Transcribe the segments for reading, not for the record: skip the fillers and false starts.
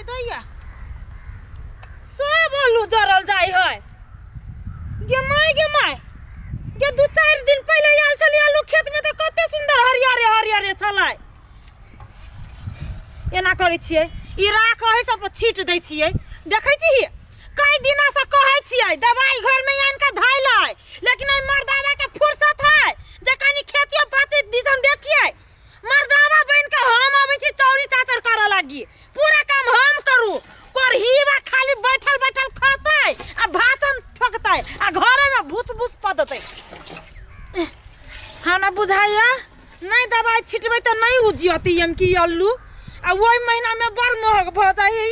दैया सब आलू जरल जाइ है। गे माय, गे माय, गे दू चारि दिन पहिले आयल छलियै आलू खेत में तऽ कते सुंदर हरियरे हरियरे छलै। एना करै छियै, ई राख एहि सब पर छीट दै छियै। देखै छी कई दिना से कहै छियै दवाई घर में आनि कऽ धैल है, लेकिन एहि मर्दावा के फुर्सत है जे कनी खेतियो पाती दिसन देखियै। मर्दावा बनि कऽ हम अबै छी चौरी चाचर करऽ लागी, पूरा काम हम करू, कोरहीबा खाली बैठल बैठल खतै आ भाषण ठोकतै आ घरे में भूस भूस पदतै। हमरा बुझाइया नहि दवाई छिटबै तऽ नहि उजियतै हम की अल्लू, आ ओहि महीनामे बड़ महग भऽ जाइ है।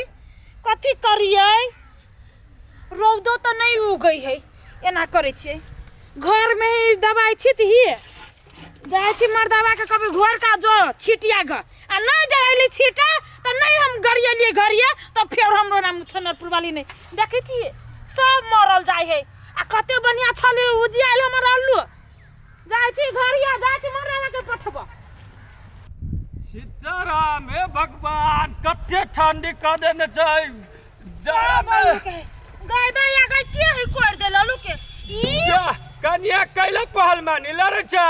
कथी करियै, रौदो तऽ नहि उगै है। एना करै छियै, घरमे ही दवाई छिटही जाइ छी मर्दाबाके कभी घर का जो छिटिया ग, आ नहि दे अयली छिटा तऽ नहि हम गरियलियै घरिया तऽ फेर हमरो नाम छनरपुर वाली नहि। देखै छियै सब मरल जाइ है आ कते बढ़िआँ छलै उजियायल हमर अल्लू। जाइ छी घरिया, जाइ छी मर्दाबाके पठबऽ। सीताराम, हे भगवान, कते ठंडी कऽ देने छै जाड़ामे। गाय दैया गाय के है कोरि देल अल्लू के ई? जा कनिया कैला पहलवानी लड़ै छै।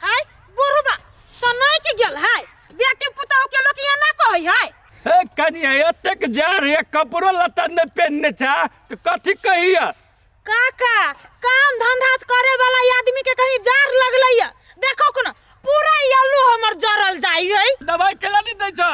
हाय बुढ़बा सनय के गेल हाय, बेटी पुतहु के लोक एना कहै हाय। हे कनिया, एतेक जाड़ है, कपड़ो लत्ता नहि पहिनने छै तऽ कथी कहिया? काका, काम धंधा करे वाला आदमी के कहीं जार लगलै है। देखो कोना पूरा अल्लू हमर जरल जाइ है। दवाई केला नहि दै छ?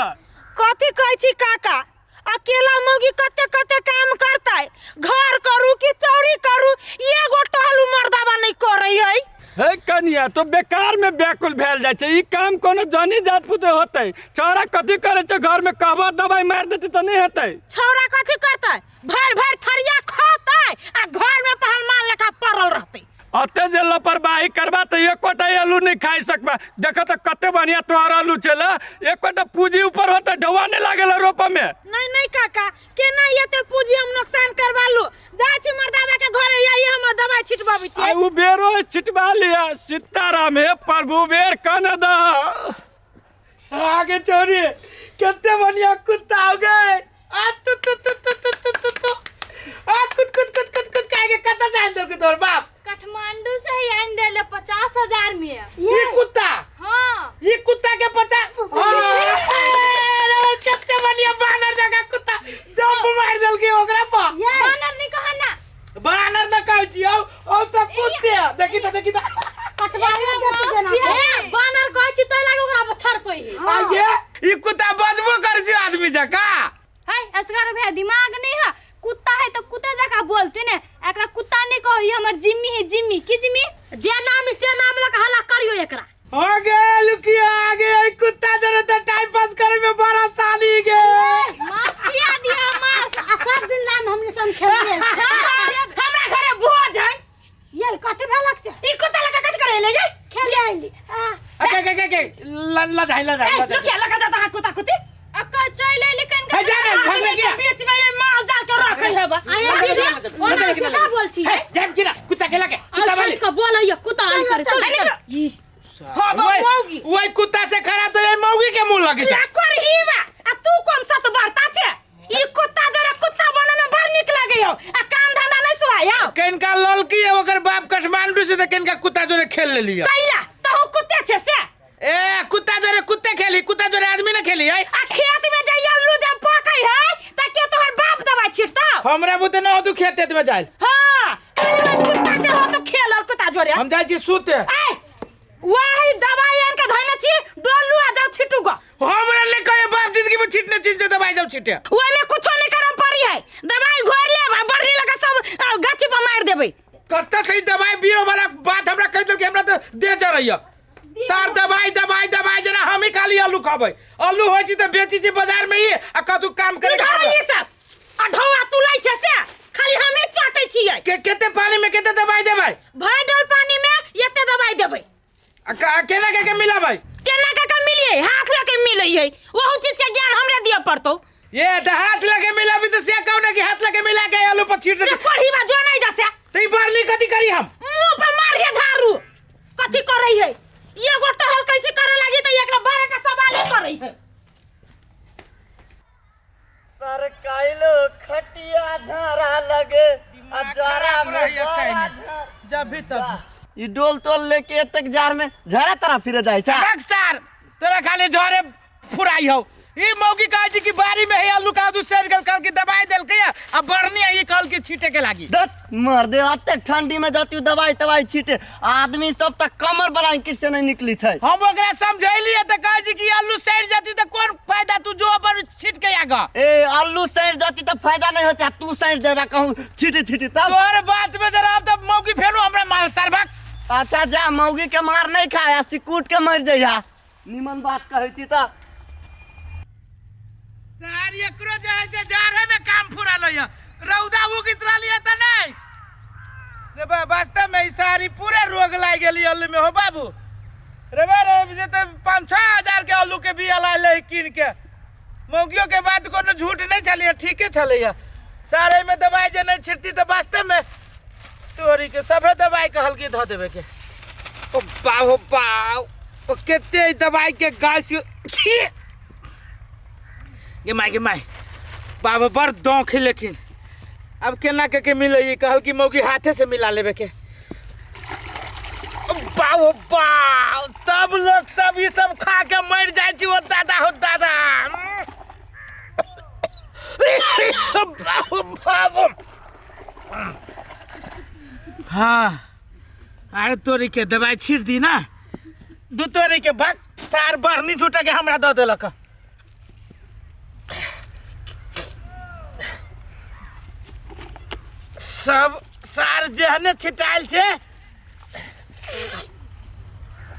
कथी कहै छी काका, अकेला मौगी कते कते काम करतै, घर करू कि चौरी करू, एगो टहलू मर्दाबा नहि करै है। हे कनिया, तो बेकार में व्याकुल भेल जाइ छै। ई काम कोनो जनी जात पुते होतै? छौड़ा कथी करै छै घर में? कहबो दवाई मारि देतै तऽ नहि हेतै? छौड़ा कथी करतै, भरि भरि थरिया खतै आ घर में पहलवान लेखा पड़ल रहतै। अते जे लापरवाही करबा तऽ एकोटा आलू नहि खाइ सकबा। देखऽ तऽ कते बढ़िया तोहर आलू छलै, एकोटा पूंजी ऊपर होतै, ढौआ नहि लागल है रोपऽ में। नहीं नहीं काका, केना एते पूंजी हम नुकसान करवा लू? जाइ छी मर्दाबा के घरे, यही हम दवाई छिटबाबै छी। आ उ बेरो छिटबा लिया। सीताराम, हे प्रभु, बेर कने दह। आगे चोरी कितने बढ़िया कुत्ता हो गए। आ तु तु तु तु तु तु तु तु। आ कुत कुत कुत कुत कुत काहे के कत से आन देलकै तोर बाप? काठमांडू से ही आन देले 50,000 में। ई कुत्ता? हाँ। ई कुत्ता के 50? हाँ। अरे कितने बढ़िया बानर जगह कुत्ता जंप मार देलकै ओकरा पर। बानर नहीं कहा ना। बानर त कहै छी औ औ त कुत्ते देखी त देखी त। ए, बानर कहै छी तै लागे ओकरा पर छड़पै है। आ ये ई कुत्ता बजबो करै छै आदमी जका। है असगर भैया दिमाग नहीं है, कुत्ता है तो कुत्ता जका बोलते ने, एकरा कुत्ता नहीं कहो, ई हमर जिम्मी है जिम्मी। की जिम्मी? जे नाम है से नाम लक हल्ला करियो एकरा। हो गे लुकिया आगे ई कुत्ता जरे त टाइम पास करे में बड़ा साली गे। मांस खिया दिया मांस। आ सब दिन लाम हमने संग खेलिए। हमरा घरे भोज है। ये कथी भेलक से? ई कुत्ता लगा कथी करे ले ये? खेले आइली। आ के के के के ल ल जाई ल जाई ए, ल जाई। लुकिया लगा जाता है कुत्ता कुत्ती। अक्का चल आइली कन हे जा रे घर में गया। बीच में ये माल जाल के रखै है बा। आया दीदी, ओना से का बोल छी? हे जाब की ना कुत्ता के लगे कुत्ता वाली। के बोलैया कुत्ता आन करे चल चल। ई हां बा मौगी। ओई कुत्ता से खराब तो ये मौगी के मुंह लगे छै। ला करही बा, आ तू कोन सत बरता छे? ई कुत्ता जरा कुत्ता बने में बड़ नीक लागे हो, आ काम धंधा नहीं सुहाय हो। केनका ललकी है ओकर बाप काठमांडू से त केनका कुत्ता जोरे खेल लेली है। कैला तहु कुत्ते छे से? ए कुत्ता जोरे कुत्ते खेली, कुत्ता जोरे आदमी न खेली है। आ खेत में जे अल्लू जब पकै है त के तोहर बाप दवाई छिटतौ? हमरा बुते न हो तू खेत में जाइल। हां, खाली ओइ कुत्ता के हो तो खेल और कुत्ता जोरे। हम जाइ छी सुते। ए वही दवाई आन के धइने छी, डोलू आ जाओ छिटू गो। हमरा ले कहे बाप जिंदगी में छिटने छिटते दवाई जाओ छिटे। ओइ में कुछो नहीं करऽ पड़ी है, दवाई घोर लेब आ बढ़नी लगा सब गाछी पर मार देबै। कत्ता सही दवाई बीरो वाला बात हमरा कह देल कि हमरा तो दे जा रही है। सर दवाई दवाई दवाई जना हम ही खाली आलू खाबै। आलू होय छी त बेची छी बाजार में ही आ कतू काम करे धर ई सब आ ढौआ तुलै छै से खाली हमे चाटै छियै। के केते पानी में केते दवाई देबै? भरि डोल पानी में एते दवाई देबै। आ केना के के मिलाबै? केना के के मिलियै? हाथ लके मिलै है, ओहू चीज के ज्ञान हमरे दिअ पड़तौ। ये त हाथ लके मिलाबी त से कहू ना कि हाथ लके मिला के आलू पर छीट दे। कोढ़ी बा जो नहीं दसे। त ई बारली कथी करी हम? मुंह पर मारिए झाड़ू। कथी करै है? एगो टहल कैसे करे लागी त एकरा 12 टा सवाले करै है। सरकाइलो खटिया झारा लगे आ जरा में रहैया जरा काहे झार। जब भी तब ई डोल तोल लेके एतेक जार में झरा तरा फिरे जाइ छै। रख सार, तोरा खाली झरे फुराई हौ। ई मौगी कहै छै कि बाड़ी में है आलू का दू सड़ गेल, कहल कि दवाई देलकै आ बढ़नी आई, कहल कि छीटे के लागी। दत मर दे, एतेक ठंडी में जाती दवाई तवाई छीटे, आदमी सब तक कमर ब्लैंकेट से नहीं निकली छै। हम ओकरा समझैलियै तऽ कहै छै कि आलू सड़ जाती तऽ कोन फायदा, तू जो अपन छीट के आगा। ए आलू सड़ जाती तऽ फायदा नहीं होता, तू सड़ जेबा कहूं छीटे छीटे तब। तोहर बात में जरा अब तऽ मौगी फेरो हमरा मार सरबक। अच्छा जा, मौगी के मार नहीं खाया, सिकूट के मर जइहा। निमन बात कहै छी तऽ। सार एकरो जे है से जाड़े में काम फुरा लइया, रौदा उगित रहलियै तऽ नहीं रे बा। वास्तव में ई सारी पूरे रोग लागि गेली आलू में हो बाबू। रे बा रे, जे तऽ 5-6 हजार के आलू के बिया लायल रही कीन के। मौगियो के बात कोनो झूठ नहीं छलैया, ठीके छलैया। सारे में दवाई जे नहीं छिड़ती तऽ वास्तव में तोरी के सभे दवाई कहल की धऽ देबे के। ओ बाहो बाव, ओ केते ई दवाई के गाछ छी गे माय गे माय, बाबा बड़ दौख है। लेकिन अब केना के के मिले, कहल की मौगी हाथे से मिला लेबे के। बाबो बाव, तब लोग सब ई सब खा के मर जाइ छी। ओ दादा हो दादा, बाबो बाबो। हाँ अरे तोरी के दवाई छीट दी ना, दू तोरी के भाग सार बढ़नी झूठा के हमरा दऽ देलक। सब सार जेहने छिटायल छै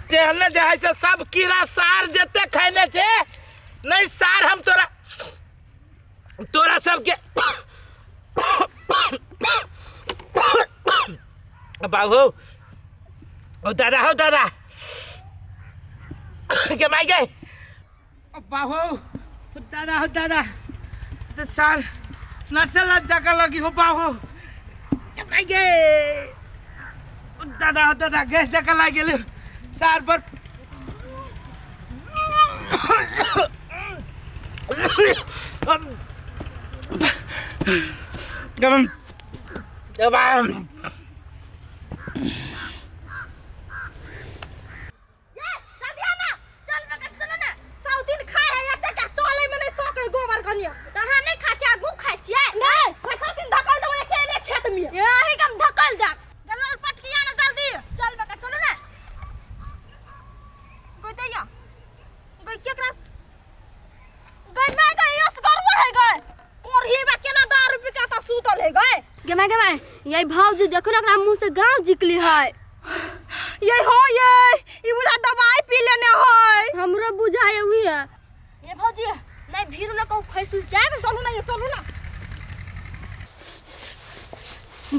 तेहने जे है से सब कीड़ा सार जते खैने छै नहीं सार। हम तोरा तोरा सबके बाबू ओ दादा हो दादा के माई गए। ओ बाबू ओ दादा हो दादा, तो सार नसल जगह लगी हो बाबू के माई गए। ओ दादा हो दादा, गैस जगह लाग गेल सार पर। गरम जल्दी आना, चल बकर चलो ना। सौ दिन खाए है एते के चले में नहीं सके गोबर कनिया से। तहाँ नहीं खा छियै, गु खाइ छियै। नहीं, मैं सौ दिन धकल देबो अकेले खेत में। एही के हम धकल देब। गलल पटकी आना जल्दी। चल बकर चलो ना। गई दैया, गई केकरा गई मैं गई असगरवा है गई। कोरही बा केना दारू पी के त सुतल है गई। गे माय गे माय, यही भौजी देखो ना ओकरा मुंह से गाँव जिकली है। ये हो ये ई बुझा दवाई पी लेने है। हमरो बुझाए हुई है। ये भौजी नहीं भीड़ न कहू फैस उस जाए। चलू ना ये चलू ना।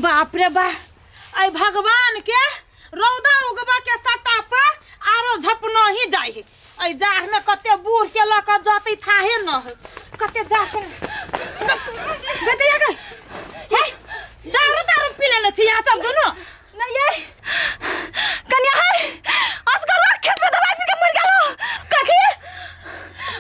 बाप रे बा, ऐ भगवान के रौदा उगबा के सट्टा पर आरो झपनो ही जाय है। ऐ जाड़ में कते बूढ़ के लऽ कऽ जतै थाहे न है, कते जाड़ के गतिया गई हे दारू दारू पी लेने छी यहाँ सब दुनू। नहीं ये कन्या है असगरवा खेत में दवाई पी के मर गेलो। कथी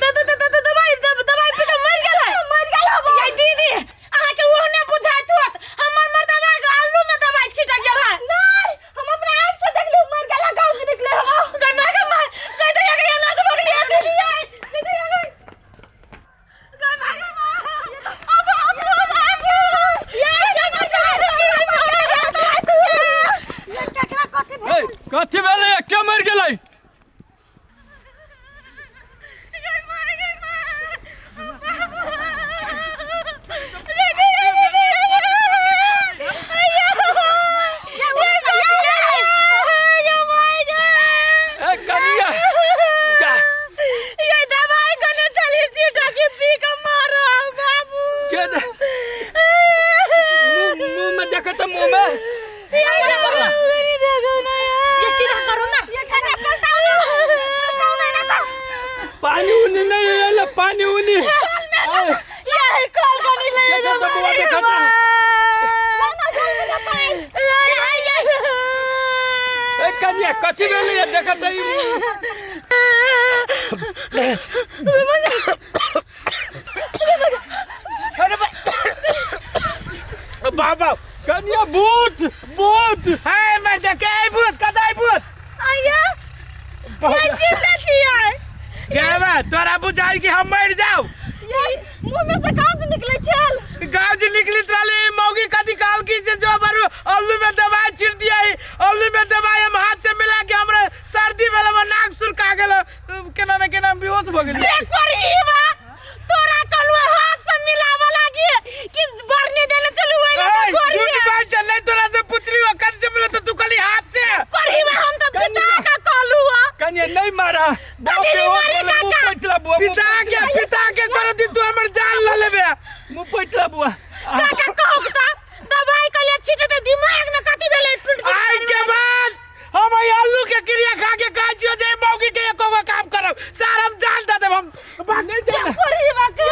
द द द द दवाई दवाई पी के मर गेलै? मर गेलो। ये दीदी अहाँ के ओहने बुझाइत होत, हमर मर्दवा के आलू में दवाई छिटक गेल है। नहीं, हम अपना आँख से देखलियो मर गेला, गाँव से निकले हम। गई माय गई माय गई दैया गई अनाज भग लिया दीदी गई गई माय गई माय। अब अब अब अब ये मर ये केकरा कथी ए कथी भेलै? के मर गेलै? गई माय गई माय ए कनिया जा, ये दवाई कोने चली छिटा के पी के मारा बाबू। के दे मुंह मुंह में देखो तो मुंह में। ये दवाई देखो ना ये सीधा करो ना। ये कन्या पलटाओ ना, पलटाओ ना ना। पानी उनी नहीं है ले, पानी उनी। ये कॉल कोनी ले देखो तो बुआ देखो तो। ए कनिया कथी भेलै? देखो तो ई तोरा बुझाई कि हम मर जाओ। ये मुंह में से कांच निकले छल। गाज निकलित रहले। मौगी कथी कहल की से जो बरू आलू में दवाई छिड़ दिया है, आलू में दवाई हम हाथ से मिला के हमरा सर्दी भेल, हमर नाक सुरका गेल, केना ने केना हम बेहोश भ गेली। रे कोरहीवा, तोरा कहलु हाथ से मिलावा लागी कि बरने देले चलू ओइ ए, झूठ बात चल नहीं, तोरा से पूछली कल से मिला तो तू कहली हाथ से। कोरहीवा, हम तो पिता का कहलु। कनिया नहीं मारा। कथी नहीं मारी काका? मुँह पैचला बुआ, मुँह पिता के पैचला। पिता के कर दी, तू हमर जान ल लेबे। मुँह पैचला बुआ। काका, कहू त दवाई कहलिए छिटे त दिमाग में कथी भेलै टूट के? आई के बाद हम ई आलू के क्रिया खा के कहै छियो जे मौगी के एको गो काम करब सार हम जान दे देब हम। नहीं जाना। कोरहीवा के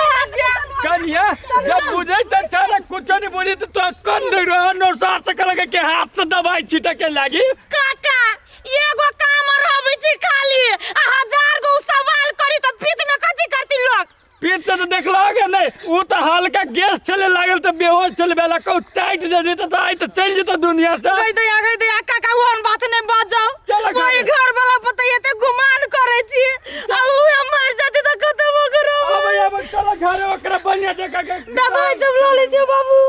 कनिया जब बुझे तो छाड़ा कुछो नहीं बुझे तो कन रह नौसार से कलगे के हाथ से दवाई छिटे के लागी। काका, एगो काम रहबै छै खाली आ हजार गो सवाल करी त पीत में कथी करती लोग? पीठ से तो देखला गे नहीं, वो तो हल्का गैस चले लागल तो बेहोश चले बेला कहू टाइट जे जेते तो आई तो चल जेते दुनिया से। गई दया, गई दया काका, ओहन बात नहीं बाजाओ। चलो वही घरे। घर वाला पता एते गुमान करै छी आ उहे मर जाती त खत्म हो करो। अब अब चलो घरे, ओकरा बढ़िया जगह के दवाई सब ल ले छी बाबू।